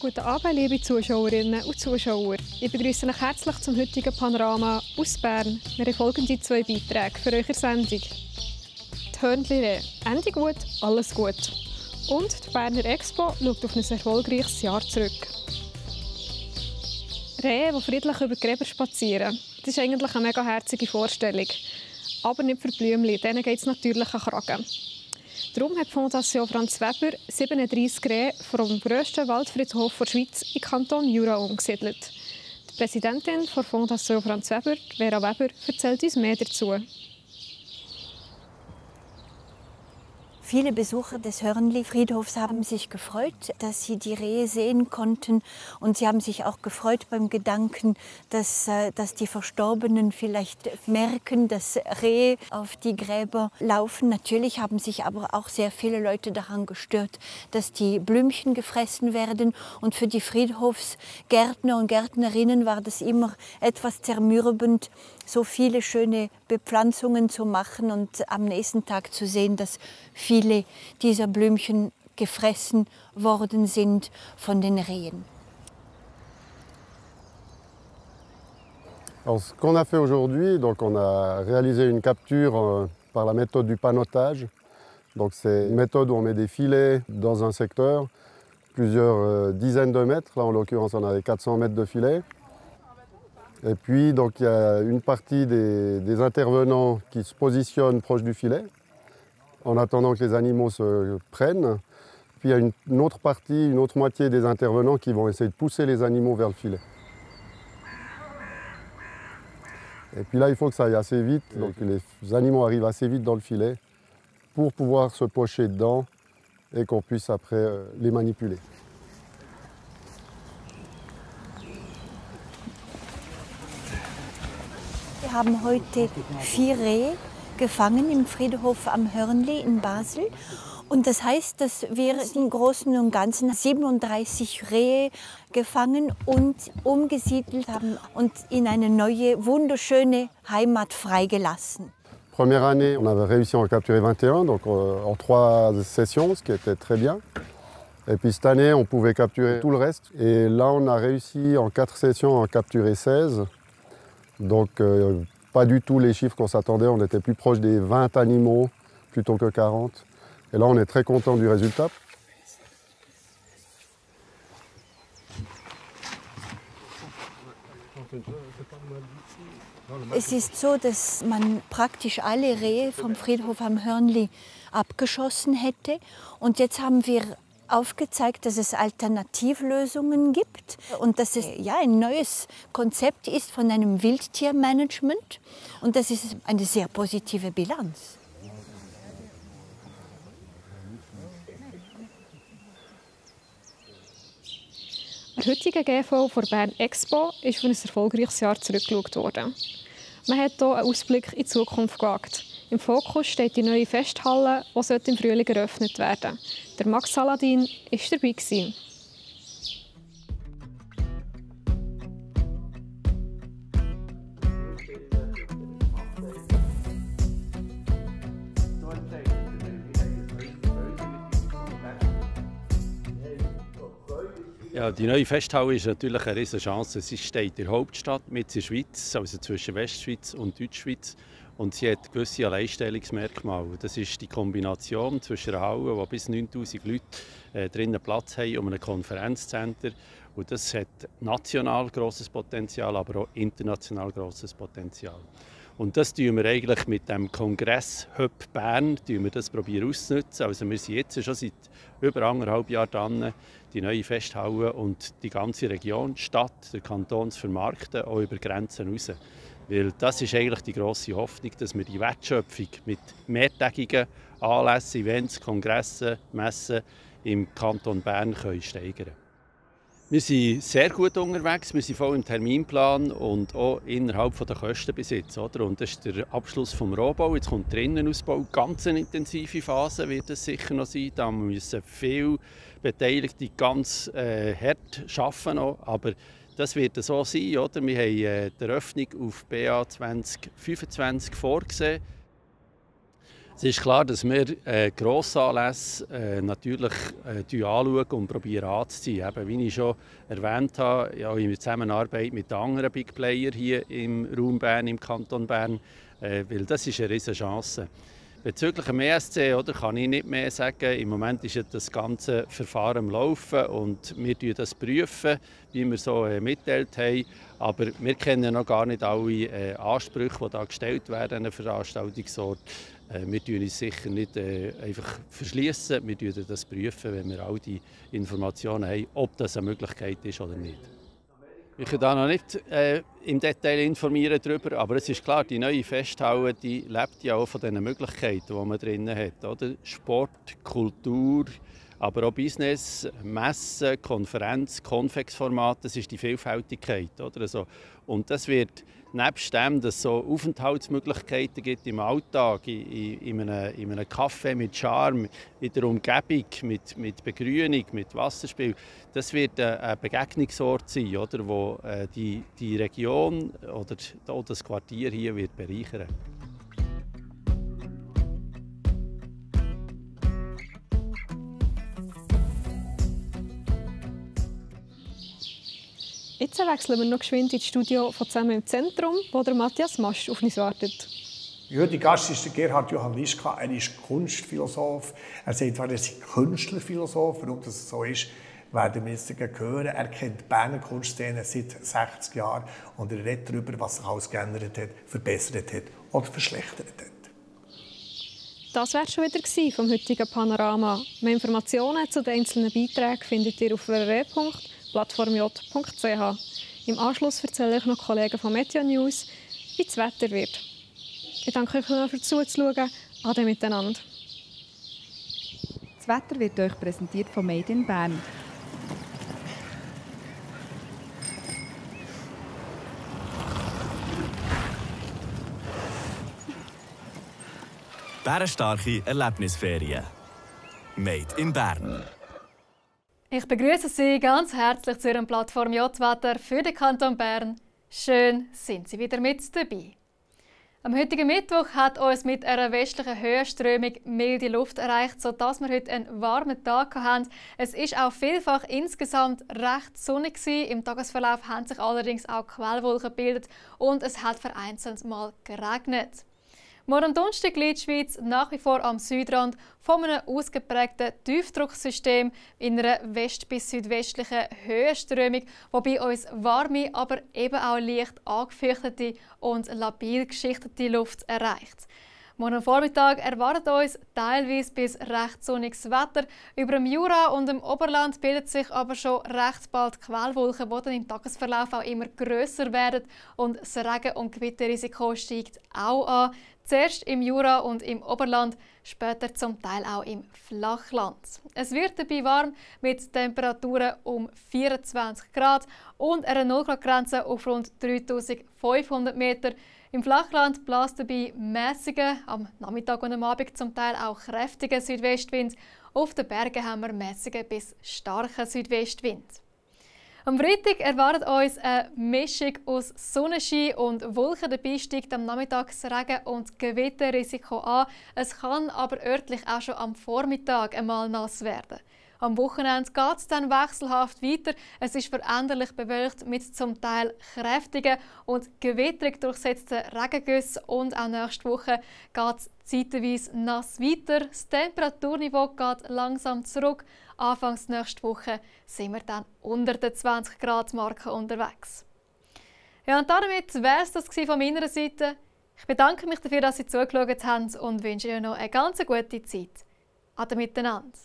Guten Abend, liebe Zuschauerinnen und Zuschauer. Ich begrüße euch herzlich zum heutigen Panorama aus Bern. Wir haben folgende 2 Beiträge für eure Sendung. Die Hörnli-Rehe. Ende gut, alles gut. Und die Berner Expo schaut auf ein erfolgreiches Jahr zurück. Rehe, die friedlich über die Gräber spazieren. Das ist eigentlich eine mega herzige Vorstellung. Aber nicht für Blümchen, denen geht es natürlich an Kragen. Darum hat die Fondation Franz Weber 37 Rehe vom grössten Waldfriedhof der Schweiz in Kanton Jura umgesiedelt. Die Präsidentin der Fondation Franz Weber, Vera Weber, erzählt uns mehr dazu. Viele Besucher des Hörnli-Friedhofs haben sich gefreut, dass sie die Rehe sehen konnten. Und sie haben sich auch gefreut beim Gedanken, dass die Verstorbenen vielleicht merken, dass Rehe auf die Gräber laufen. Natürlich haben sich aber auch sehr viele Leute daran gestört, dass die Blümchen gefressen werden. Und für die Friedhofsgärtner und Gärtnerinnen war das immer etwas zermürbend, so viele schöne Bepflanzungen zu machen und am nächsten Tag zu sehen, dass viele dieser Blümchen gefressen worden sind von den Rehen. Alors, ce qu'on a fait aujourd'hui, donc on a réalisé une capture par la méthode du panotage. Donc c'est une méthode où on met des filets dans un secteur, plusieurs dizaines de mètres. Là en l'occurrence on avait 400 mètres de filets. Et puis donc il y a une partie des intervenants qui se positionnent proche du filet en attendant que les animaux se prennent. Puis il y a une autre partie, une autre moitié des intervenants qui vont essayer de pousser les animaux vers le filet. Et puis là, il faut que ça aille assez vite, donc les animaux arrivent assez vite dans le filet pour pouvoir se pocher dedans et qu'on puisse après les manipuler. Wir haben heute 4 Rehe gefangen im Friedhof am Hörnli in Basel. Und das heißt, dass wir im Großen und Ganzen 37 Rehe gefangen und umgesiedelt haben und in eine neue, wunderschöne Heimat freigelassen. Première année, on avait réussi à en capturer 21, donc en 3 sessions, ce qui était très bien. Et puis cette année, on pouvait capturer tout le reste. Et là, on a réussi en 4 sessions à en capturer 16. Donc pas du tout les chiffres qu'on s'attendait, on était plus proche des 20 animaux plutôt que 40. Et là, on est très content du résultat. Es ist so, dass man praktisch alle Rehe vom Friedhof am Hörnli abgeschossen hätte. Und jetzt haben wir aufgezeigt, dass es Alternativlösungen gibt und dass es ein neues Konzept ist von einem Wildtiermanagement. Und das ist eine sehr positive Bilanz. Der heutige GV der Bern Expo ist für ein erfolgreiches Jahr zurückgeschaut worden. Man hat hier einen Ausblick in die Zukunft gewagt. Im Fokus steht die neue Festhalle, die im Frühling eröffnet werden soll. Der Max Saladin war dabei. Ja, die neue Festhalle ist natürlich eine riesige Chance. Sie steht in der Hauptstadt, mitten in der Schweiz, also zwischen Westschweiz und Deutschschweiz. Und sie hat gewisse Alleinstellungsmerkmale. Das ist die Kombination zwischen einer Halle, wo bis 9000 Leute drinnen Platz haben, und einem Konferenzzentrum. Und das hat national grosses Potenzial, aber auch international grosses Potenzial. Und das tun wir eigentlich mit dem Kongress-Hub Bern auszunutzen. Also wir sind jetzt schon seit über 1,5 Jahren dran, die neue Festhalle und die ganze Region, die Stadt, der Kanton zu vermarkten, auch über Grenzen hinaus. Weil das ist eigentlich die grosse Hoffnung, dass wir die Wertschöpfung mit mehrtägigen Anlässen, Events, Kongressen, Messen im Kanton Bern steigern können. Wir sind sehr gut unterwegs, wir sind voll im Terminplan und auch innerhalb der Kosten bis jetzt. Oder? Und das ist der Abschluss des Rohbau. Jetzt kommt der Innenausbau. Ganz eine intensive Phase wird es sicher noch sein. Da müssen viele Beteiligte ganz hart arbeiten. Aber das wird so sein. Oder? Wir haben die Eröffnung auf BA 2025 vorgesehen. Es ist klar, dass wir Grossanlässe natürlich anschauen und probieren anzuziehen. Eben, wie ich schon erwähnt habe, ja, in Zusammenarbeit mit anderen Big Playern hier im Raum Bern, im Kanton Bern, weil das ist eine riesige Chance. Bezüglich dem ESC kann ich nicht mehr sagen. Im Moment ist das ganze Verfahren am Laufen und wir prüfen das, wie wir so mitteilt haben. Aber wir kennen noch gar nicht alle Ansprüche, die da gestellt werden an einen Veranstaltungsort. Wir tun uns sicher nicht einfach verschließen. Wir prüfen das, wenn wir all die Informationen haben, ob das eine Möglichkeit ist oder nicht. Ich kann da noch nicht im Detail informieren darüber, aber es ist klar, die neue Festhalle die lebt ja auch von den Möglichkeiten, die man drin hat. Oder? Sport, Kultur, aber auch Business, Messen, Konferenz, Konfex-Format, das ist die Vielfältigkeit. Oder? Also, und das wird nebst dem, dass es so Aufenthaltsmöglichkeiten gibt im Alltag, in einem Café mit Charme, in der Umgebung, mit Begrünung, mit Wasserspiel, das wird ein Begegnungsort sein, oder, wo die Region oder das Quartier hier wird bereichern. Jetzt wechseln wir noch geschwind ins Studio von «Zusammen im Zentrum», wo der Matthias Masch auf uns wartet. Der heutige Gast ist Gerhard Johann Lischka. Er ist Kunstphilosoph. Er sagt, er ist Künstlerphilosoph. Warum das so ist, werden wir jetzt hören. Er kennt die Berner Kunstszene seit 60 Jahren und er redet darüber, was sich alles geändert hat, verbessert hat oder verschlechtert hat. Das war es schon wieder vom heutigen Panorama. Mehr Informationen zu den einzelnen Beiträgen findet ihr auf www.plattformj.ch. Im Anschluss erzähle ich noch Kollegen von Meteo News, wie das Wetter wird. Ich danke euch noch fürs Zuschauen. Ade miteinander. Das Wetter wird euch präsentiert von Made in Bern. Bärenstarke Erlebnisferien. Made in Bern. Ich begrüße Sie ganz herzlich zu Ihrem Plattform J-Wetter für den Kanton Bern. Schön, sind Sie wieder mit dabei. Am heutigen Mittwoch hat uns mit einer westlichen Höhenströmung milde Luft erreicht, sodass wir heute einen warmen Tag hatten. Es ist auch vielfach insgesamt recht sonnig. Im Tagesverlauf haben sich allerdings auch Quellwolken gebildet und es hat vereinzelt mal geregnet. Morgen am Donnerstag liegt die Schweiz nach wie vor am Südrand von einem ausgeprägten Tiefdrucksystem in einer west- bis südwestlichen Höhenströmung, wobei uns warme, aber eben auch leicht angefeuchtete und labil geschichtete Luft erreicht. Morgen Vormittag erwartet uns teilweise bis recht sonniges Wetter. Über dem Jura und im Oberland bildet sich aber schon recht bald Quellwolken, die dann im Tagesverlauf auch immer grösser werden und das Regen- und Gewitterrisiko steigt auch an. Zuerst im Jura und im Oberland, später zum Teil auch im Flachland. Es wird dabei warm mit Temperaturen um 24 Grad und einer 0-Grad-Grenze auf rund 3500 Meter. Im Flachland bläst dabei mäßiger, am Nachmittag und am Abend zum Teil auch kräftiger Südwestwind. Auf den Bergen haben wir mäßigen bis starken Südwestwind. Am Freitag erwartet uns eine Mischung aus Sonnenschein und Wolken. Dabei steigt am Nachmittag das Regen- und Gewitterrisiko an. Es kann aber örtlich auch schon am Vormittag einmal nass werden. Am Wochenende geht es dann wechselhaft weiter. Es ist veränderlich bewölkt mit zum Teil kräftigen und gewitterig durchsetzten Regengüssen. Und auch nächste Woche geht es zeitweise nass weiter. Das Temperaturniveau geht langsam zurück. Anfangs nächste Woche sind wir dann unter der 20-Grad-Marke unterwegs. Ja, und damit wäre es das von meiner Seite. Ich bedanke mich dafür, dass Sie zugeschaut haben und wünsche Ihnen noch eine ganz gute Zeit. Ade miteinander.